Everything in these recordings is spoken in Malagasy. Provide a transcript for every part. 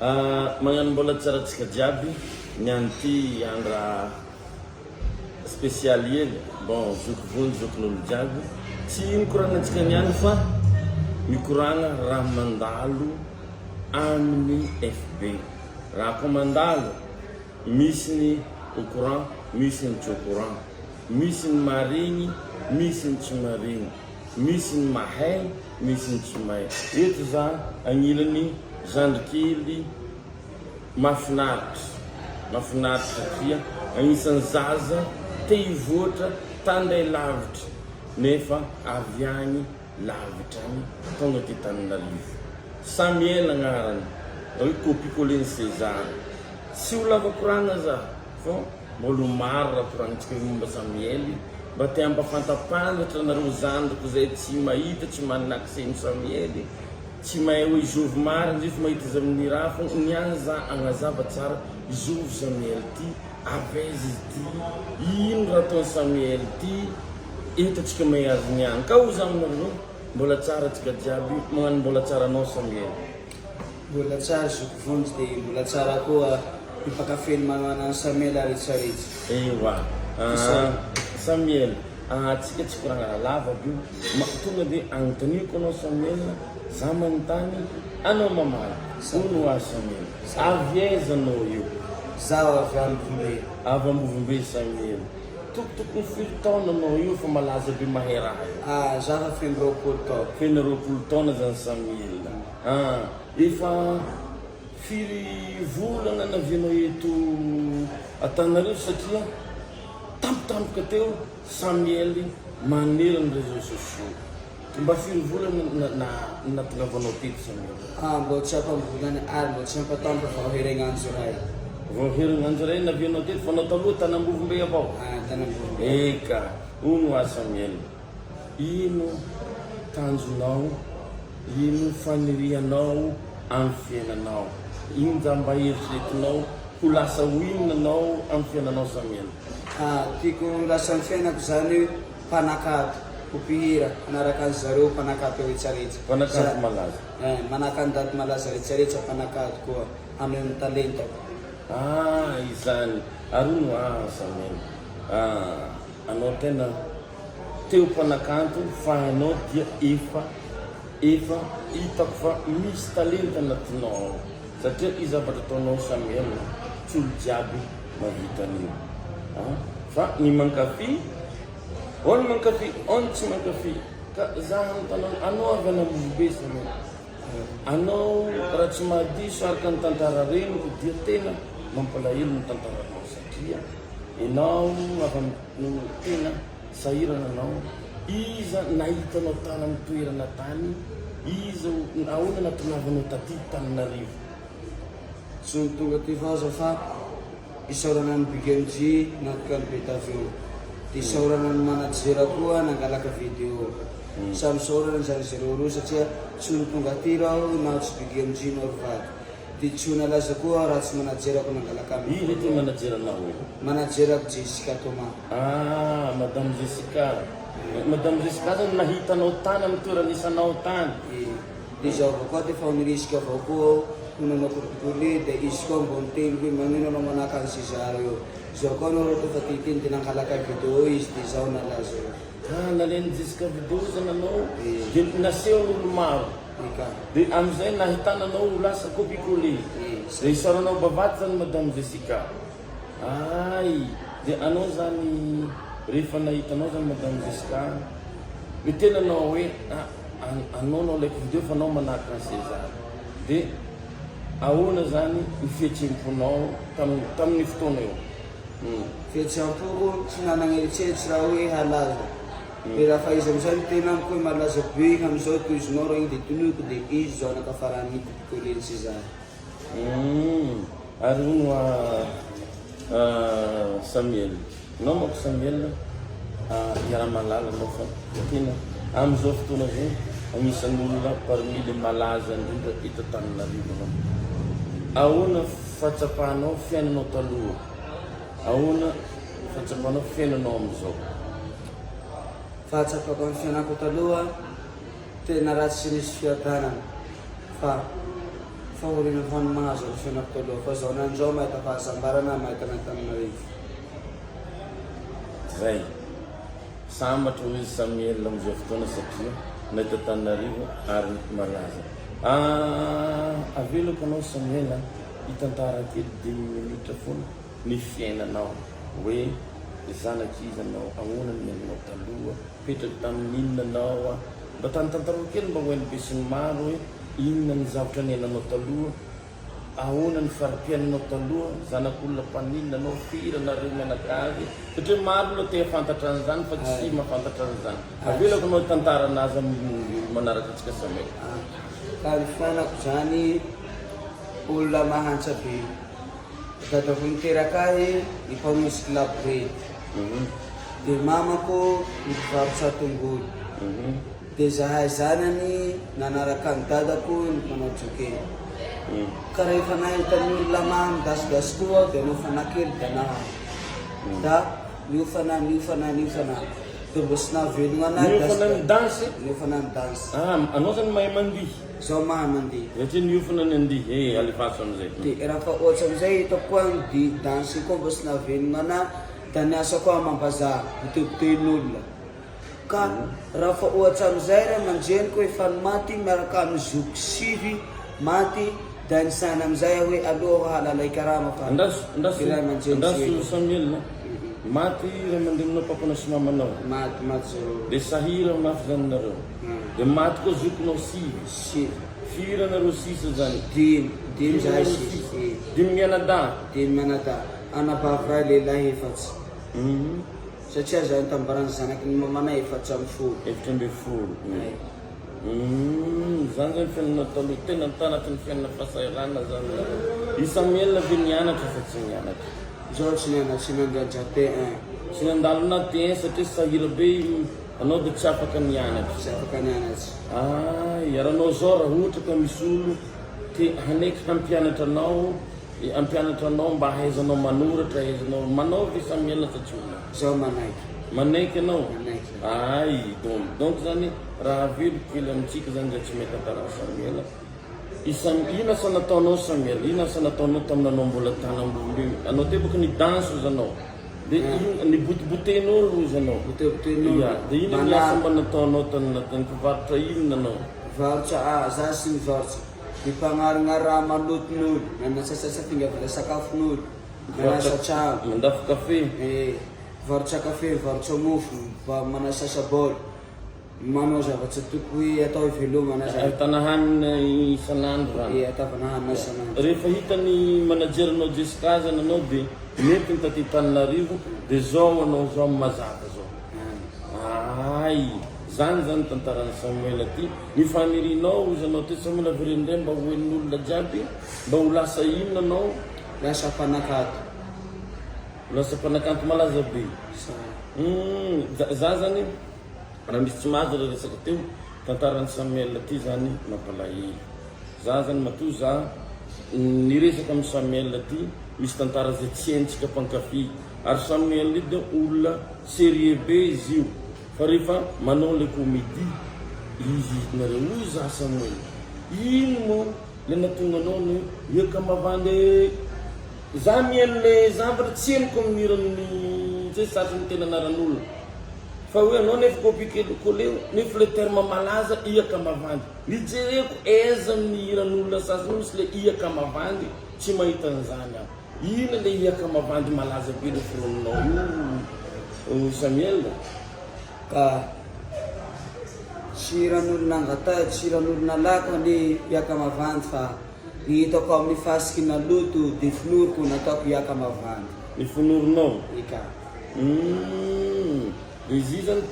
Magnano mbola tsara antsika jiaby niany ty andra spécial hely bon zoky vonjy zokin'olo jiaby tsy mikoragna antsika niany fa mikoragna raha mandalo amin'ny FB raha koa mandalo misy ny au courant misy ny tsy au courant misy ny marigny misy ny tsy marigny misy ny mahay misy ny tsy mahay eto za agnilany zandry kely mafinaritra mafinaritra satria agnisan'ny zaza te hivoatra tandray lavitra nefa avy agny lavitra agny tonga aty Antananarivo Samuel agnarany hoe copie coller ny César tsy ho lava koragna za fa Mbola ho maro raha koragnitsika ny momba Samuel, mba te hampafantapantatra anareo zandriko zay tsy mahita, tsy manana accès ny Samuel, tsy mahay hoe zovy marina izy io fa mahita izy amin'ny raha fô ny any za agnazava tsara zovy Samuel ty, avy aiza izy ty, ino raha ataon'i Samuel ty, eto atsika mahay azy niany ka hoy za aminareo mbola tsara atsika jiaby magnano mbola tsara anao Samuel. Mbola tsara zoky vonjy de mbola tsara koa ny mpankafy ny manohana an'i Samuel retraretra. Ewa aa Samuel aa tsika tsy koragna raha lava aby io ma tonga de agnontaniako anao Samuel za manontany anao mamaly hono hoa Samuel avy aiza anao io? Zaho avy Ambovombe. Avy Ambovombe Samuel tokotokony firy taona anao io fa malaza be mahay raha io? Aa zaho fa feno 20 taona. Feno 20 taona zany Samuel. Ah, efa firy volana navianao eto Antananarivo satria tampotampoka teo Samuel manerana ny réseaux sociaux. Mba firy volana na nahatongavanao teto Samuel? Ah, mbô tsy ampam-bolana ary mbô tsy ampatampo vao heregnandro ray. Vao heregnandro ray navianao teto fa anao taloha tany Ambovombe avao? Ah, tany Ambovombe. Eka, hono hoa Samuel. Ino tanjonao, ino fanirianao amin'ny fiainanao? Ino za mba eritreretinao ho lasa ho inona anao amin'ny fiainanao Samuel? Ah, tiako ho lasa amin'ny fiainako zany hoe mpanakanto, ho mpihira, hanaraka an zareo mpanakanto retraretra. Mpanakanto malaza. Eh, manahaka an'i Daty malaza retraretra mpanakanto koa, haneho ny talentako. Ah, izany ary hono ah Samuel, ah, anao tena. Teo mpanakanto fa anao dia efa efa hitako fa misy talenta anatinao ao satria i zavatra ataonao Samuel tsy olo jiaby mahavita an'io a fa ny mankafy ao ny mankafy ao ny tsy mankafy ka za hanontany anao avy any Ambovombe Samuel anao raha tsy mahadiso araka ny tantara reniko dia tena mampalahelo ny tantaranao satria enao avy no tena sahirana anao, iza nahita anao tany amin'ny toerana tany, iza ahoana natongavanao taty Tananarivo? Tsy ny tonga aty vaza fa isaorana an'i Big MJ nantoka ny Betavio. Dia isaorana ny manager koa nangalaka video. Samy isaorana izany zareo roa satria tsy ho ny tonga aty raho na tsy Big MJ no ry vady. Dia tsy ho nalaza koa aho raha tsy manager-ko nangalaka amiko. Iza ity manager-nao io? Manager-ko Jessica Thomas. Ah, Madame Jessica. Madame Jessica zany nahita anao tany amin'ny toerana nisy anao tany. Ie. Dia izaho avao koa efa nirisika avao koa aho ho nanao copier-coller dia izy koa mbô niteny hoe magnino anao manahaka an'i César io. Izao koa anao rô efa te hiteny dia nangalaka video izy dia izaho nalaza eo. Ah, nalain'i Jessica video zany anao dia nasehon'olo maro. Eka. Dia amin'izay nahitana anao ho lasa copie-coller. Ie. Dia isaoranao bavady zany Madame Jessica. Hay! Dia anao zany rehefa nahita anao zany Madame Jessica, niteny anao hoe ah, anao no alaiko video fa anao manahaka an'i César. Dia ahoana zany ny fihetsem-ponao tamin'ny fotoana io? Fihetseham-poko, tsy nanagna eritseritsy raha hoe halaza. Dia raha fa izy amizay miteny amiko hoe malaza be igny amizao tohizinao raha igny dia tonoiko dia izy zao anakafaran'ny copie-coller-n'i César. Humm ary hono hoa Samuel, nao manko Samuel iaraha-mahalala anao fa tena amin'izao fotoana izao anisan'ny olona parmi les malaza indrindra eto Antananarivo anao. Ahoana fahatsapanao fiainanao taloha? Ahoana fahatsapanao fiainanao amin'izao? Fahatsapako ny fiainako taloha tena ratsy tsy nisy fiadanana fa. Fahoriana foana mahazo ny fiainako taloha fa zao nanjao mahita fahasambarana mahita an'Antananarivo. Zay. Sambatra hoy izy Samuel amin'izao fotoana satria nahita Antananarivo ary malaza. Ah, avelako anao Samuel a, hitantara kely dimy minitra foana ny fiainanao hoe zanak'iza anao, ahoana ny niainanao taloha, Mipetraka tamin'ny inona anao a? Mba tantantarao kely mba ho hain'ny besinimaro hoe inona ny zavatra niainanao taloha, ahoana ny fari-piainanao taloha, zanak'olona mpaninona anao, firy nareo mianakavy, satria maro olona te hahafantatra an'izany fa tsy mahafantatra an'izany. Avelako anao hitantara anazy amin'ny olo manaraka antsika Samuel. Ka ny fiainako zany olona mahantra be. Dadako niteraka ahy ny mpanosy laborety. Dia mamako ny mpivarotra tongolo. Dia zahay zanany nanaraka an'i dadako ny mpanao jockey. Ka rehefa nahita ny olona maha migasigasy koa aho dia niofana kely dia naha. Da niofana, niofana, niofana. Dia mbo tsy nahavelogna anahy Niofana ny danse? Niofana ny danse. Ah, anao zany mahay mandihy? Zaho mahay mandihy. Satria niofana ny andihy. Eh, alefaso amizay. Dia raha fa ohatra amizay hitako koa ny dihy danse koa mbo tsy nahavelogna anahy. Da ny asa koa amam-bazaha, botehibotehin'olona. Ka raha fa ohatra amin'izay ray aman-dreniko efa maty miaraka amin'ny zokiko sivy maty da nisaina amin'izay aho hoe aleo aho hahalala hikarama fa Andraso, andraso, ny ray aman-dreny tsy andraso eto. Samuel a. Maty ray aman-dreninao, papanao sy mamanao. Maty, maty zareo. Dia sahirana mafy zany nareo. Dia maty koa zokinao sivy. Sivy. Firy anareo sisa zany? Dimy, dimy Dimy zahay nareo sisa. sisa. Eh. Dimy mianadahy. Dimy mianadahy. Anabavy iray lehilahy efatsy. Satria zahay nitambaran'ny zanaky ny mamanay 14. 14. Zany zany fiainana taloha, tena tanatin'ny fiainana fahasahiranana zany nareo. I Samuel ve nianatra sa tsy nianatra? Zaho tsy nianatra, tsy nandiantra T1. Tsy nandalo na T1 satria sahira be anao dia tsy afaka nianatra. Tsy afaka nianatra. Ay, ary anao zao raha ohatra ka misy olo te hanaiky hampianatra anao Hampianatra anao mba hahaizanao manoratra, hahaizanao manao ve Samuel sa tsy manao? Zaho manaiky. Manaiky ianao? Manaiky. Ay, donc, donc zany raha avelo kely amintsika zany zay tsy mahay tantaran'i Samuel. I Sam, inona asa nataonao Samuel? Inona asa nataonao tamin'anao mbola tany ambony io? Anao teo baka ni-danse ozy anao. De inona, nibotiboten'olo ozy anao. Botiboten'olo. Ya, de inona ny asa mba nataonao tany anatin'ny mpivarotra inona anao? Mpivarotra, ah, za tsy nivarotra. Ny mpagnarigna raha maloton'olo, nanasasasa fingavila sakafon'olo, manasa tragno. Mandafo kafe. Eh, mivarotra kafe, mivarotra mofo, manasasa baoly, manao zavatra tokony atao hivelomana zany. Ahitana hanina isan'andro zany. Eh, ahitavana hanina isan'andro. Rehefa hitan'ny manager-nao Jessica zany anao dia nentiny taty Antananarivo dia zao anao zao mazava zao. Ay, zany zany tantaran'i Samoela ty. Ny fanirianao hozy anao ty Samoela avereno indray mba ho henon'olona jiaby mba ho lasa inona anao? Lasa mpanakanto. Ho lasa mpanakanto malaza be. Humm za zany raha misy tsy mahazo le resaka teo tantaran'i Samuel ty zany mampalahelo. Za zany matoa za niresaka amin'i Samuel ty misy tantara zay tsy haintsika mpankafy ary Samuel io dia olona serieux be izy io. Fa rehefa manao le comedie izy nareo hoy za Samoela ino mo le natonga anao ny hiaka mavandy ee za mihaino le zavatra tsy henoko amin'ny hiran'ny tsy hoe satry miteny anaran'olona fa hoe anao nefa copie coller nefa le terme malaza hiaka mavandy nijereko aiza amin'ny hiran'olona sasany misy le hiaka mavandy tsy mahita an'izany aho. Inona le hiaka mavandy malaza be le foroninao io Samuel? Ka tsy hiran'olona angatahiko, tsy hiran'olona alako anie hiaka mavandy fa ny hitako amin'ny fasiky naloto de fonoriko nataoko hiaka mavandy. Ny fonorinao? Eka. Humm, de izy io zany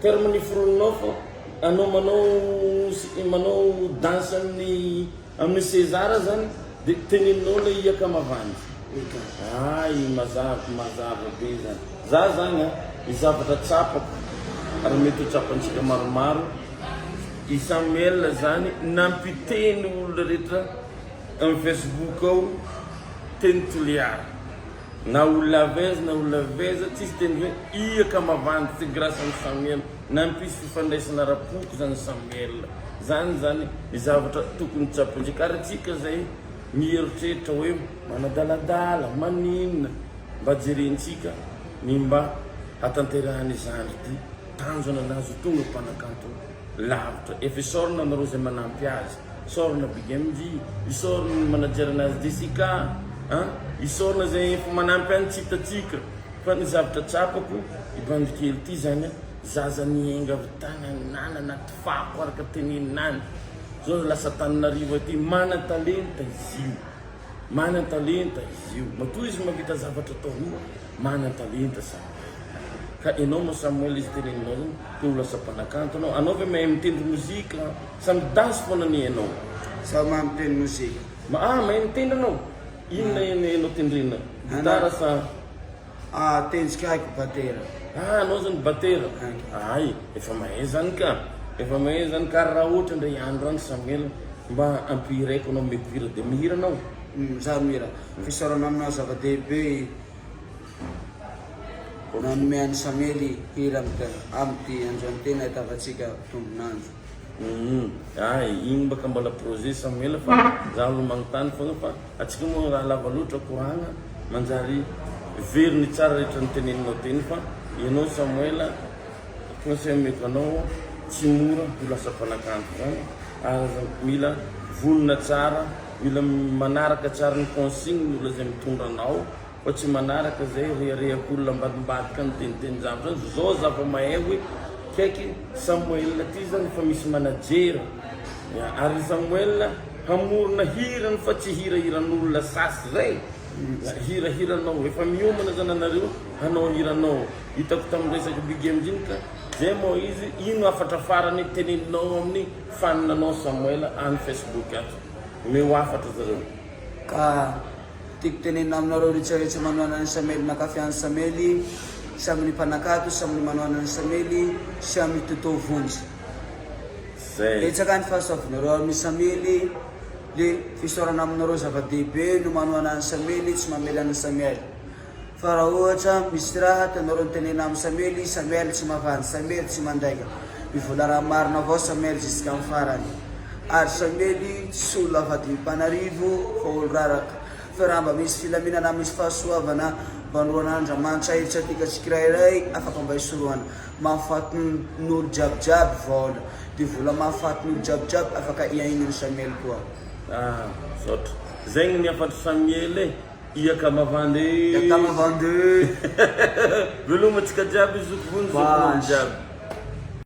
terme niforoninao fa anao manao manao danse amin'ny Amin'ny César zany de teneninao le hiaka mavandy. Eka. Hay mazava mazava be zany. Za zany an, ny zavatra tsapako ary mety ho tsapantsika maromaro, i Samuel zany nampiteny olona rehetra amin'ny Facebook ao teny Toliara. Na olona avy aiza na olona avy aiza tsisy teny hoe ia ka mavandy tsy grâce an'i Samuel nampisy fifandraisana ara-poko zany Samuel zany zany ny zavatra tokony tsapantsika ary antsika zay mieritreritra hoe manadaladala maninona mba jerentsika ny mba hatanterahan'i zandry ty tanjona anazy ho tonga mpanakanto lavitra efa isaorana anareo zay manampy azy Isaorana Big MJ, isaorana ny manager anazy Jessica an, isaorana zay efa manampy any tsy hitantsika fa ny zavatra tsapako i bandy kely ty zany an, zaza niainga avy tany anana anaty fako araka tenenina any, zao lasa Antananarivo aty, manan-talenta izy io, manan-talenta izy io, matoa izy mahavita zavatra ataony io Manan-talenta Samuel. Ka enao moa Samuel izy teneninao zany te ho lasa mpanakanto anao, anao ve mahay mitendry mozika sa midansy foana anie enao? Za mahay mitendry mozika. Ma ah mahay mitendry anao? Inona eny enao tendrena? Gitara sa? Ah tendrika haiko batera. Ah anao zany batera? Ay efa mahay zany ka, efa mahay zany ka ary raha ohatra ndray andro any Samuel mba ampihiraiko anao omeko hira de mihira anao? Za mihira. Fisaorana aminao zava-dehibe nanome an'i Samely hira amin'ity androany ity nahitavantsika tombon'andro. Humm ay igny baka mbola projet Samuel fa za alo magnontany fogna fa atsika moa raha lava loatra koragna manjary very ny tsara rehetra noteneninao teny fa ianao Samuel conseil omeko anao tsy mora ho lasa mpanakanto zany ary aza mila vonona tsara Mila manaraka tsara ny consigne ny olona izay mitondra anao fa tsy manaraka izay reharehak'olona ambadimbadika miteniteny zavatra zany, zao zava-mahay hoe kaiky Samoela ty zany efa misy manager ary Samoela hamorona hirany fa tsy hirahiran'olona sasy zay, hirahiranao, efa miomana zany anareo hanao hiranao, hitako tamin'ny resaky Big MJ iny ka zay moa izy, ino hafatra farany teneninao amin'ny fan anao Samoela any Facebook ato? Omeo hafatra zareo. Ka tiako tenenina aminareo rehetra rehetra manohana an'i Samely makafy an'i Samely sy amin'ny mpanakato sy amin'ny manohana an'i Samely sy amin'ny Toto Vonjy. Zay. Betsaka ny fahasoavinareo amin'i Samely le fisaorana aminareo zava-dehibe no manohana an'i Samely tsy mamela an'i Samuel. Fa raha ohatra misy raha tianareo nitenena amin'i Samuel, i Samuel tsy mavandy, Samuel tsy mandainga. Mivola raha marina avao Samuel jusqu'à ny farany. Ary Samuel tsy olona avadin'ny-mpanarivo fa olo raraka. Fa raha mba misy filaminana misy fahasoavana mba noroan'Andramanitra hevitra antika tsikirairay afaka mba hisorohana. Mahafaty n'olo jiaby jiaby vola. De vola mahafaty n'olo jiaby jiaby afaka iainan'i Samuel koa. Ah, misaotra. Zegny ny hafatr'i Samuel e. Ia ka mavandy. Ia ka mavandy. Veloma tsika jiaby zoky vonjy zoky jiaby.